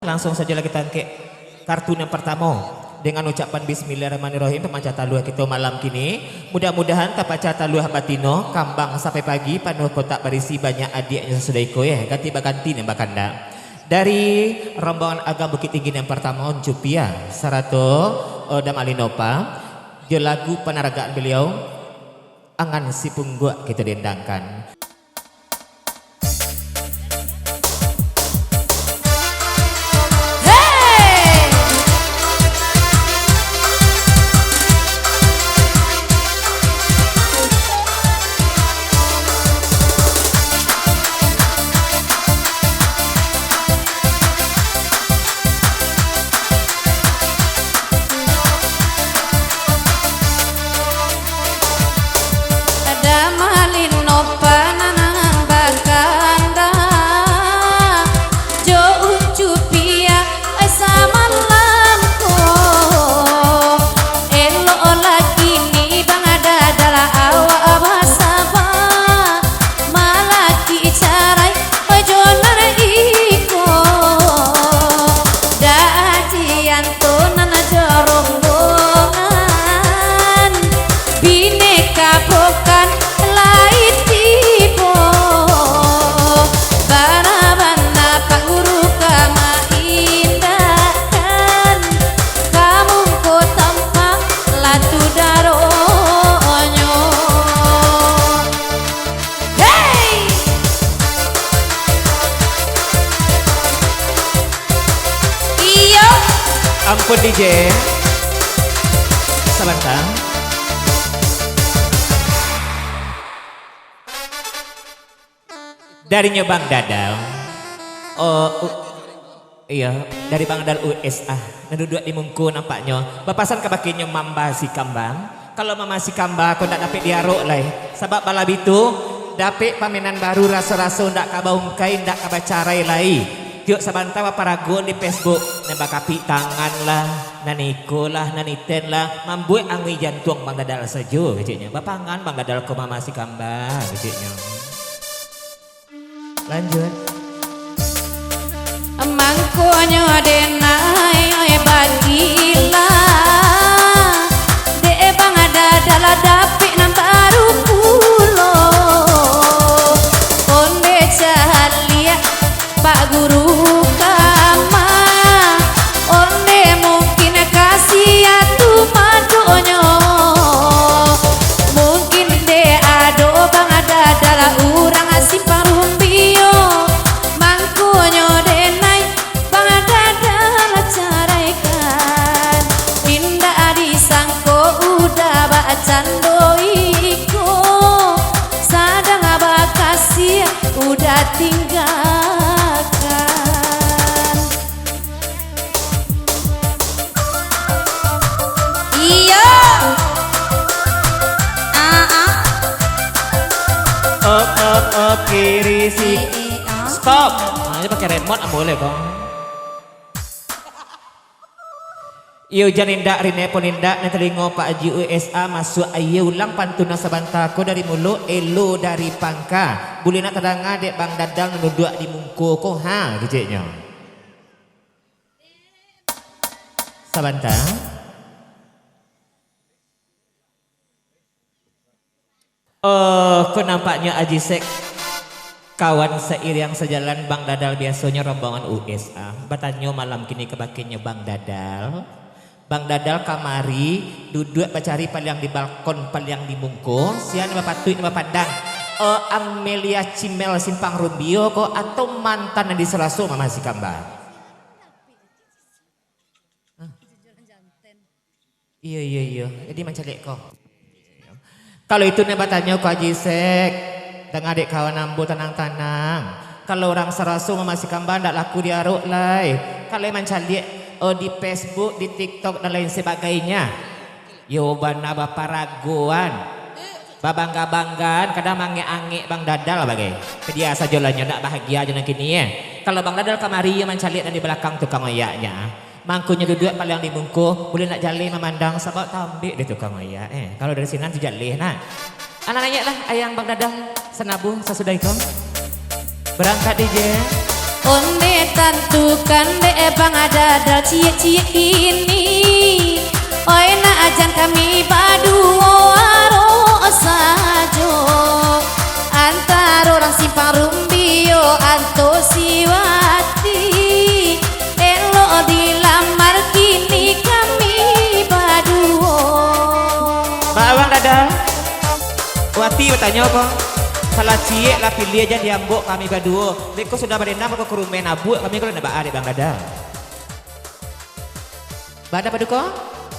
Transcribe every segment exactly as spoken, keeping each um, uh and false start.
Langsuang sajolah kito angkek kartu nan partamo. Dengan ucapan bismillahirrahmanirrahim, pamacah taluah kito malam kini. Mudah-mudahan tapacah taluah batino, kambang sampai pagi, panuah kotak barisi, banyak adiaknyo sasudah iko, eh, ganti baganti nan bakandak. Dari rombongan Agam Bukittinggi nan partamo, Uncupia, sarato, eh, Dam Alinopa, jo lagu panaragaan baliau, Angan Sipungguak kito dendangkan. Ada malin nopan nan bakanda, jo Uncupia, ai samalam ko. Elok lah kini Bang Dadal awak basaba. Malaki carai, oi, jo nan iko. Dajian tu nan jo rombongan, bineka pokan lai tibo. Bana-bana Pak Guru ka maindahkan, ka mungko tampang lah tu daronyo. Hei! Iyo. Ampun, D J. Sabanta. Darinyo Bang Dadal. Oh, u-, Iyo, dari Bang Dal U S A. Nan duduak di mungko nampaknyo. Bapasan kabakeh inyo Mamba Sikamba. Kalau Mamba Sikamba ko ndak dapek diarok lai. Sabab balabiah tu, dapek pamenan baru raso-raso ndak ka baungkai, ndak ka bacarai lai. Tiok sabanta baparagoan di Facebook, nan bakapik tangan lah, nan iko lah, nan iten lah, mambuek angui jantuang Bang Dadal sajo, keceknyo. Bapangan Bang Dadal ko Mamba Sikamba, keceknyo. Lanjut. Mangkonyo denai, oi, bagilah, dek Bang Dadal dapek nan baru pulo. Onde caliak Pak Guru kama, onde mungkin ka sia tu madoknyo. Mungkin dek ado Bang Dadal urang Simpang Rumbio, mangkonyo denai Bang Dadal caraikan. Indak disangko udah bakcando iko, sadang bakasiah udah tinggakan. Iyo. Ah, ah. Up, up, up, kiri, si-, Eh, eh, ah. Stop. Nah, ini pakai remote, ah, boleh, Bang. Iyo, ujan indak, rineh pun indak, nan talingo Pak Haji U S A masuak aia ulang pantun nan sabanta ko dari muluik, elo dari pangka. Buliah nak tadanga dek Bang Dadal nan duduak di mungko ko, ha, keceknyo. Sabanta. Oh, ko nampaknyo Aji Sek, kawan sairiang sajalan Bang Dadal, biasonyo rombongan U S A, batanyo malam kini kabakenyo Bang Dadal. Bang Dadal kamari duduak bacari paliang di balkon, paliang di mungko, sia nan bapatuik, nan bapandang. Oh, Amelia Cimel Simpang Rumbio ko, atau mantan nan di Saraso Mama Sikamba? Iyo, iyo, iyo. Jadi mancaliak ko. Kalau itu nan batanyo ko Aji Sek, danga dek kawan ambo, tanang-tanang. Kalau urang Saraso Mama Sikamba ndak laku diarok lai. Kalau mancaliak, oh, di Facebook, di TikTok, dan lain sebagainya. Yo bana baparagoan. Babangga-banggaan, kadang maangek-angek Bang Dadal bagai. Pedia sajo lah nyo, ndak bahagia jo nan kini, eh. Kalau Bang Dadal kamari, iyo mancaliak nan di balakang tukang oyaknyo. Mangkonyo duduak paliang di mungko, buliah nak jaleh mamandang, sabab tambek dek tukang oyak, eh. Kalau dari sinan tu jaleh, nah. Anak naiaklah ayang Bang Dadal, sanabuh sasudah iko. Barangkek, D J. Onde tantukan dek Bang Dadal ciek-ciek kini. Oi nak jan kami baduo arok sajo. Antaro urang Simpang Rumbio, Anto Siwati. Elok dilamar kini kami baduo. Baa Bang Dadal? Wati batanyo ko. Salah ciek lah piliah jan diambok kami baduo. Beko sudah badendam ko kurumen abuak kami ko lah ndak baa dek Bang Dadal. Baa Paduko?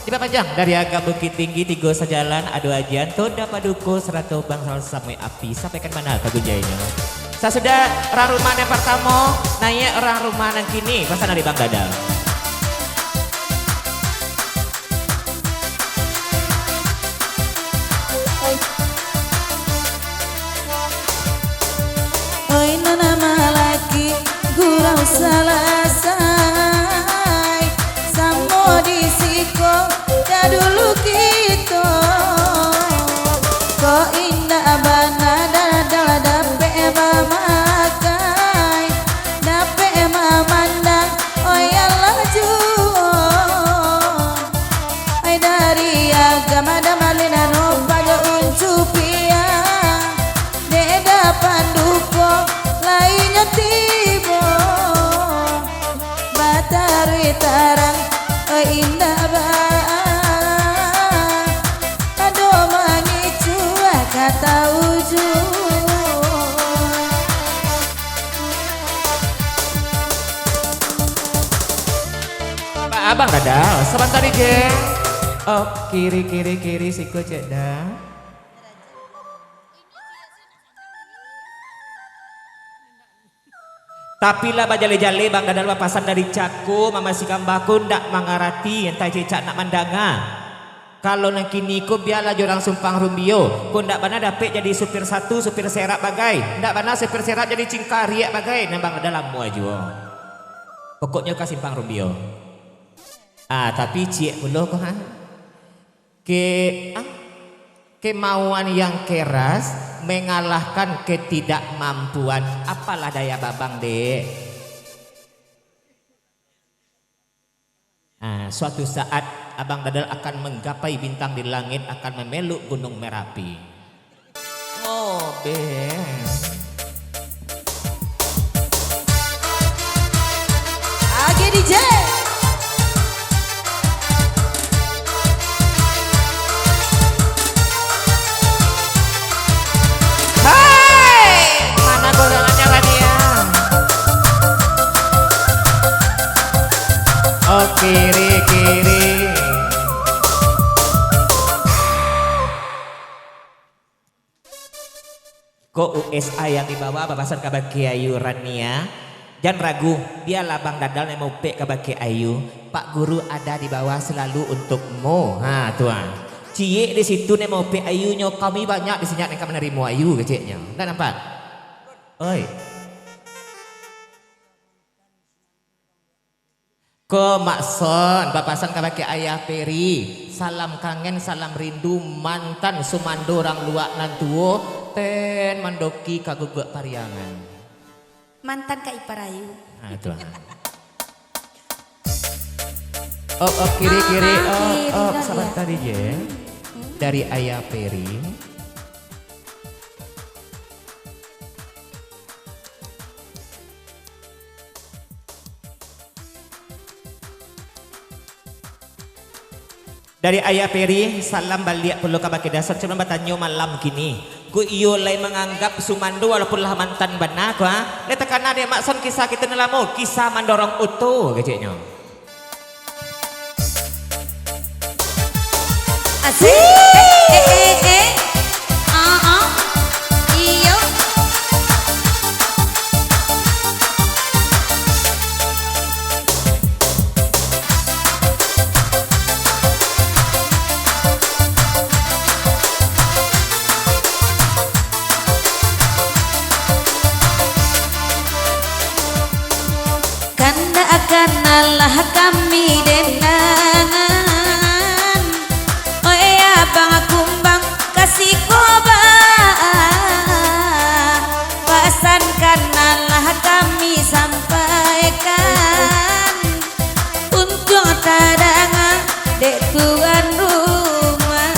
Dipapanjang dari Agam Bukittinggi tigo sajalan, ado Ajianto Da Paduko sarato Bang Sal Samuel Api, sampaikan bana ka gunjainyo. Sasudah urang rumah nan partamo, naiak urang rumah nan kini, pasan dari Bang Dadal. Oi nan malaki gurau salasai, samo di siko dahulu kito. Kok indak bana Dadal dapek mamakai, dapek mamandang, oi alah juo. Ai dari Agam Da Malin nan pago uncu piang, dek Da Paduko lainyo tibo. Bataruih tarang, oi indak baa, ado mangicuah ka taujua. Abang Dadal, sabanta rijek. Oh, kiri, kiri, kiri, siko cek Da. Tapi lah bajale-jale Bang Dadal bapasan dari cako, mamasi gamba ko ndak mangarati, antah cecak ndak mandanga. Kalau nan kini ko bialah jo urang Simpang Rumbio, ko ndak bana dapek jadi supir satu, supir serap bagai, ndak bana supir serap jadi cingkariak bagai, nan Bang Dadal lamo juo. Pokoknyo ka Simpang Rumbio. Ah, tapi ciek pulo ko, ha. Ke, ah, kemauan yang keras mengalahkan ketidakmampuan. Apalah daya babang, Dek? Ah, suatu saat Abang Dadal akan menggapai bintang di langit, akan memeluk Gunung Merapi. Ngobeng. Oke, D J. Hai, mana gorengannya, Rania? Oh, kiri, kiri. Ko U S A yang di bawah bapasan kabake Ayu Rania, jan ragu, bialah Bang Dadal nan maupek kabake Ayu, Pak Guru ada di bawah selalu untukmu. Ha, tu ah. Ciek di situ nan maupek Ayu nyo, kami banyak di sini nan ka manarimo Ayu, keceknyo. Ndak nampak? Oi. Ko Mak Son, bapasan kabake Ayah Peri, salam kangen, salam rindu, mantan sumando urang luak nan tuo, ten mandoki ka guguak pariangan. Mantan ka ipar Ayu. Ah, tu ah. Op, op, kiri, kiri, ah, op, kiri, op, dah, sabanta, ya. D J. Hmm. Dari Ayah Peri. Dari Ayah Peri, salam baliak pulo kabake Dason, cuman batanyo malam kini. Ko iyo lai manganggap sumando walaupun lah mantan bana ko, ha? Lai takana dek Mak Son kisah kito nan lamo, kisah mandorong oto, keceknyo. Asik. Eh, eh, eh, eh. Ah, ah. Iyo. Kandak kanalah kami denangan, oi abang kumbang kasih koba, pasan kanalah kami sampai. dek tuan rumah.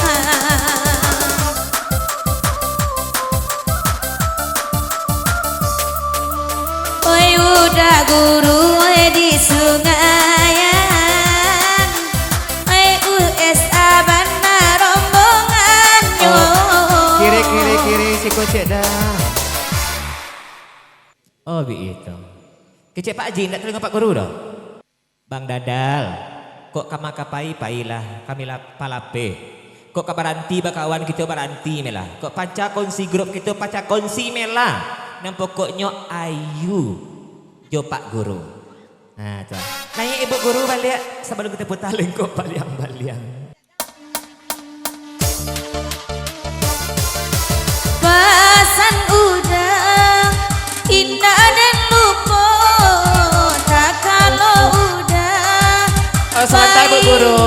Oi budak guru, oi di Sungaian, oi U S A bana rombongannyo. Oh, kiri, kiri, kiri, siko cek dah. Oh, bitu. Kecek Pak Haji, ndak talingo Pak Guru doh? Bang Dadal, kok ka ma ka pai, pailah, kami la-, palapeh. Kok ka baranti bakawan, kito baranti meh lah. Kok pacah kongsi grup, kito pacah kongsi meh lah. Nan pokoknyo ayu jo Pak Guru. Nah, tu. Naiak Ibu Guru baliak, sabalun kito puta lengkok baliang-baliang. Pasan udah, indak den lupo, takalo udah. Oh, sabanta, Bu Guru.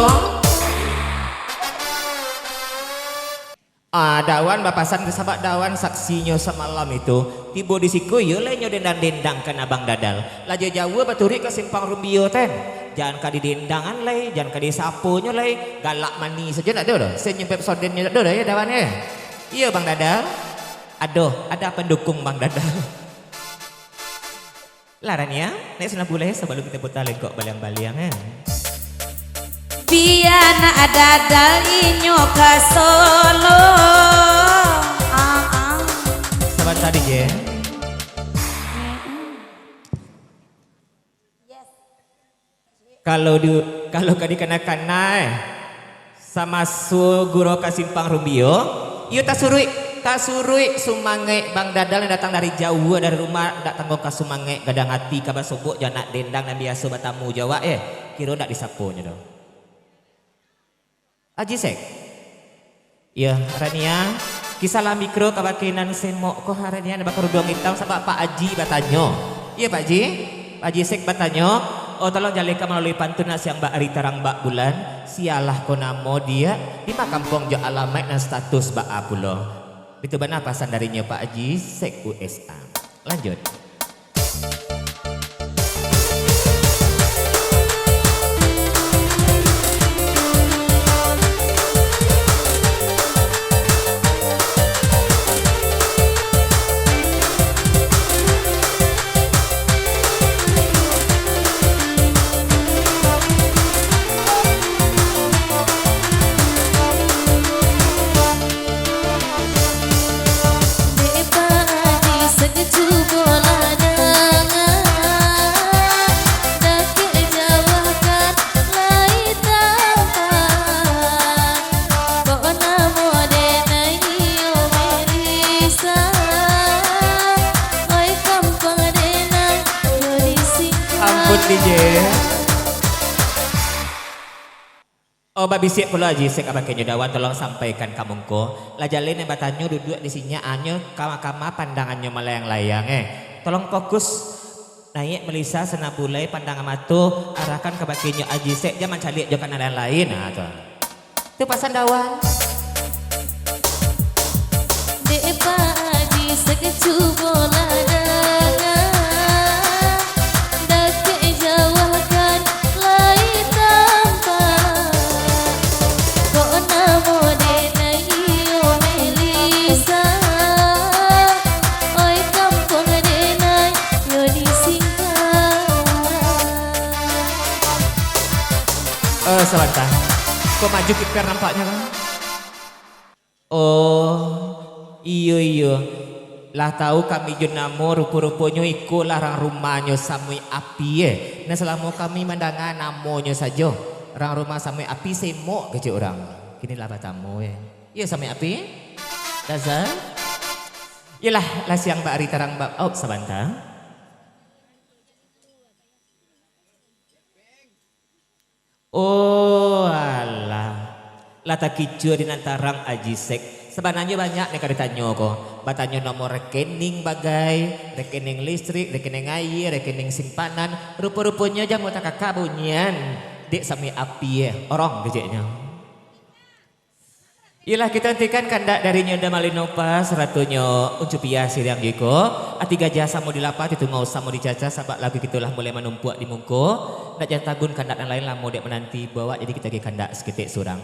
Ah, Dawan bapasan tu, sabab Dawan saksinyo samalam itu. Tibo di siko, iyo lai nyo dendang-dendangkan Abang Dadal. Lah jo jauah baturuik ka Simpang Rumbio ten. Jan ka didendangan lai, jan ka disaponyo lai. Galak manih sajo ndak ado doh. Senyum Pepsodent-nyo ndak ado doh, yo, Dawan, yo. Iyo, Bang Dadal. Adoh, ada pendukung Bang Dadal. Lah, Rania, naik sanang bulai sabalun kito puta lengkok baliang-baliang, eh. Bia nak dadal inyo ka Solo. Ah, ah. Sabanta, D J. Mm-mm. Yes. Kalau di, kalau ka dikana-kana, eh, samaso guru ka Simpang Rumbio, iyo tasuruik, tasuruik sumangaik Bang Dadal nan datang dari jauah dari rumah, ndak tangguang ka sumangaik, gadang ati ka basobok jo anak dendang nan biaso batamu jo awak, eh, kiro ndak disaponyo doh. Aji Sek. Iyo, Rania. Kisahlah mikro kabake nan semok ko, Rania, nan bakaruduang itam, sabab Pak Aji batanyo. Iyo, Pak Aji. Pak Aji Sek batanyo, oh, tolong jalehkan malalui pantun nak siang bak ari tarang bak bulan. Sialah ko namo diak, di ma kampuang jo alamaik nan status baa pulo. Bitu bana pasan darinyo Pak Aji Sek U S A. Lanjut. Dek Pak Aji Sek cubolah dangan, dakek jauah kan lai tampan. Kok namo denai iyo Melisa, oi kampuang denai iyo di singkah. Ampun, D J. Oh, babisiak pulo Aji Sek kabake nyo, Dawan, tolong sampaikan ka mungko. Lah jaleh nan batanyo duduak di sinyak, anyo kama-kama pandangannyo malayang-layang, eh. Tolong fokus, naiak Melisa, sanang bulai, pandangan mato arahkan kabake nyo Aji Sek, jan mancaliak jo ka nan lain-lain. Nah, tu. Tu pasan Dawan. Dek Pak Aji Sek cubolah dangan, dakek jauah kan lai tampak. Kok namo denai iyo Melisa, oi kampuang denai iyo di singkah. Eh, sabanta. Kok maju kiper nampaknyo, Bang? Oh, iyo, iyo. Lah tahu kami jo namo, rupo-ruponyo iko lah rang rumahnyo Samuik Api, eh. Nah, salamo kami mandanga namonyo sajo, rang rumah Samuik Api semok kecek urang. Kini lah batamu, eh. Iyo, Samuik Api. Daza. Iyolah, lah siang bak ari tarang bak, oh, sabanta. Oh, alah. Lah takicua di nan tarang Aji Sek. Sabananyo banyak nan ka ditanyo ko. Batanyo nomor rekening bagai, rekening listrik, rekening aia, rekening simpanan. Rupo-ruponyo jamu takakak bunyian. Dek Samuik Api, eh. Orong keceknyo. Iyolah, kito antikan kandak dari Nyonya Malino Pas, sarato nyo Uncu Piah Siriang Giko, ati gajah samo dilapah, ati tungau samo dicacah, sabab lagu kito lah mulai manumpuak di muko. Ndak jan tagun kandak nan lain lamo dek mananti, bawa jadi kito agi kandak saketek surang.